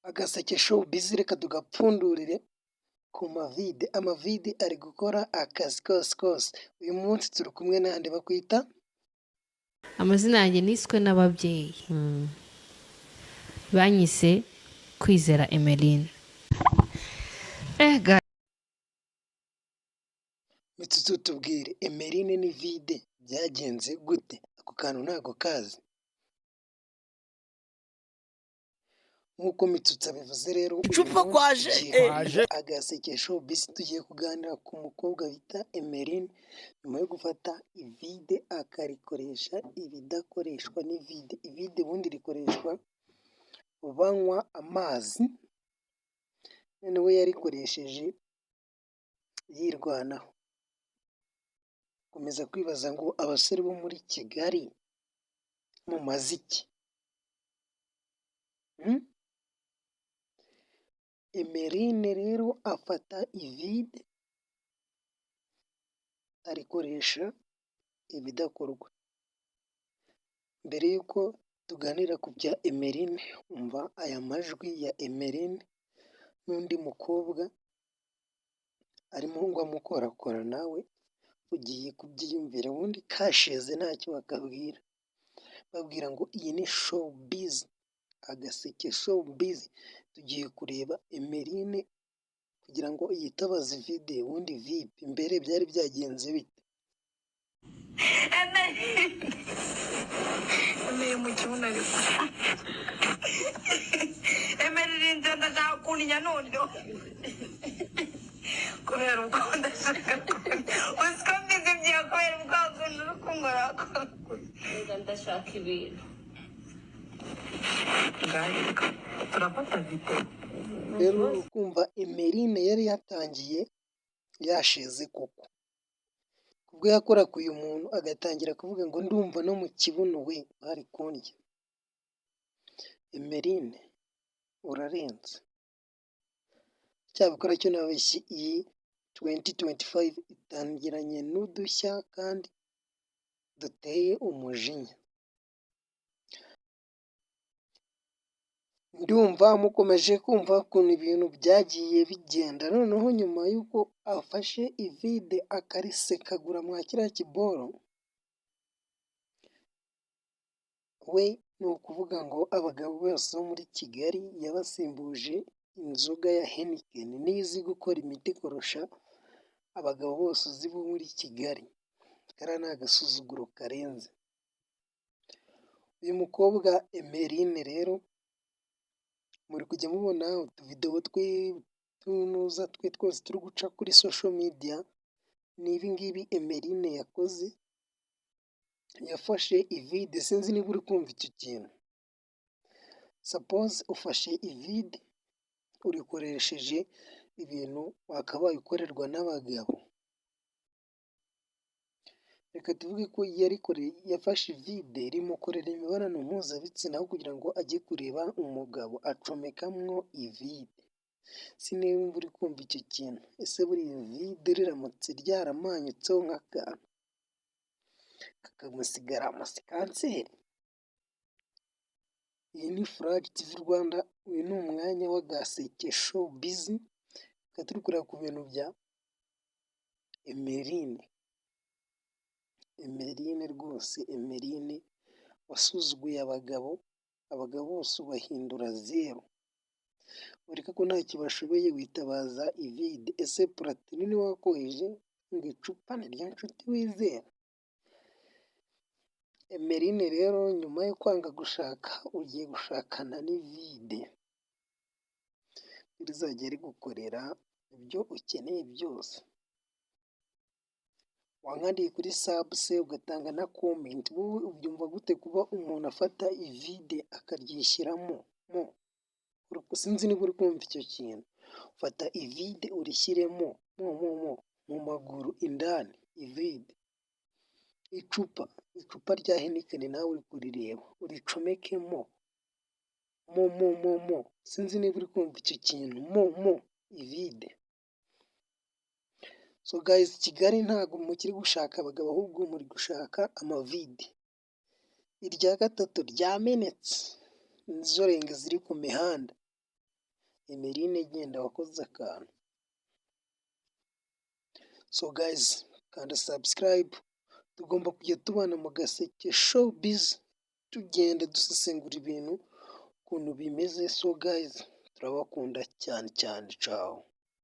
Agaseke showbiz reka tugapfundurire ku mavide. Amavide ari gukora akazi kose kose. Uyu munsi turi kumwe n'andi bakwita? Amazina yanjye niswe n'ababyeyi, banyise Kwizera Emeline. Mitsutsu, tubwire, Emeline n'ivide byagenze gute? Ako kantu ntago kazi. Nk'uko Mitsutsu abivuze rero, uyu Icupa munsi kwaje, tugiye kwaje. kuvuga Agaseke showbiz, tugiye kuganira ku mukobwa bita Emeline nyuma yo gufata ivide akarikoresha ibidakoreshwa n'ivide. Ivide ubundi rikoreshwa banywa amazi, none we yarikoresheje yirwanaho. Komeza kwibaza ngo abasore bo muri Kigali mumaze iki? Emeline rero afata ivide arikoresha ibidakorwa. Mbere y'uko tuganira ku bya Emeline, umva aya majwi ya Emeline n'undi mukobwa arimo ngo amukorakora, nawe ugiye kubyiyumvira. Ubundi kasheze ntacyo bakabwira, babwira ngo iyi ni showbiz, Agaseke showbiz. Tugiye kureba Emeline kugira ngo yitabaze ivide, ubundi vipi mbere byari byagenze bite? Emeye mu kibuno, ariko Emera irinze, ndashaka kuntinya noneho kubera ubwo ndashaka kuntinya, uzi ko mbizi byiya kubera ubwa kuntu uri kunkora. Ndashaka ibintu. Ngaho turafata videwo. Rero kumva Emeline yari yatangiye yashize koko, ubwo yakoraga uyu muntu agatangira kuvuga ngo ndumva no mu kibuno we bari kundya. Emeline urarenze. Cyabikora cyo nabeshye, iyi 2025 itangiranye n'udushya kandi duteye umujinya. Ndumva mukomeje kumva ukuntu ibintu byagiye bigenda. Noneho nyuma y'uko afashe ivide akarisekagura mwa kiriya kiboro, we ni ukuvuga ngo abagabo bose bo muri Kigali yabasimbuje inzoga ya Heineken, niyo izi gukora imiti kurusha abagabo bose uzi bo muri Kigali. Kariya ni agasuzuguro karenze. Uyu mukobwa Emeline rero muri kujya mubona utuvidewo twe tunuza twe twose turi guca kuri social media, ni ibi ngibi Emeline yakoze, yafashe ivide. Sinzi niba uri kumva icyo kintu. Suppose ufashe ivide urikoresheje ibintu wakabaye ukorerwa n'abagabo. Reka tuvuge ko yarikoreye, yafashe ivide rimukorera imibonano mpuzabitsina, aho kugira ngo ajye kureba umugabo acomekamwo ivide. Sinumva uri kumva icyo kintu. Ese buriya ivide riramutse ryaramanyutseho nk'akantu kakamusigaramo, si kanseri? Iyi ni Furashi TV Rwanda, uyu ni umwanya w'Agaseke showbiz, tukaba turi kureba ku bintu bya Emeline. Emeline rwose, Emeline wasuzuguye abagabo, abagabo bose ubahindura zeru, ureka ko ntacyo bashoboye witabaza ivide. Ese Platini niwe wakoheje ngo icupa ni ryo nshuti wizera? Emeline rero nyuma yo kwanga gushaka ugiye gushakana n'ivide, rizajya rigukorera ibyo ukeneye byose. Wankandiye kuri sub se ugatanga na comment, wowe ubyumva gute kuba umuntu afata ivide akaryishyiramo mo? Sinzi niba uri kumva icyo kintu. Fata ivide urishyiremo mo mo mo mu maguru indani, ivide. Icupa, icupa rya Heineken nawe uri kurireba, uricomekemo mo mo mo mo. Sinzi niba uri kumva icyo kintu, mo mo ivide. So guys, Kigali ntabwo mukiri gushaka abagabo, ahubwo muri gushaka amavide. Irya gatatu ryamenetse, nizo renge ziri ku mihanda. Emeline, genda wakoze akantu. So guys, kanda subscribe, tugomba kujya tubana mu Gaseke Showbiz, tugenda dusesengura ibintu ukuntu bimeze. So guys, turabakunda cyane cyane, ciao.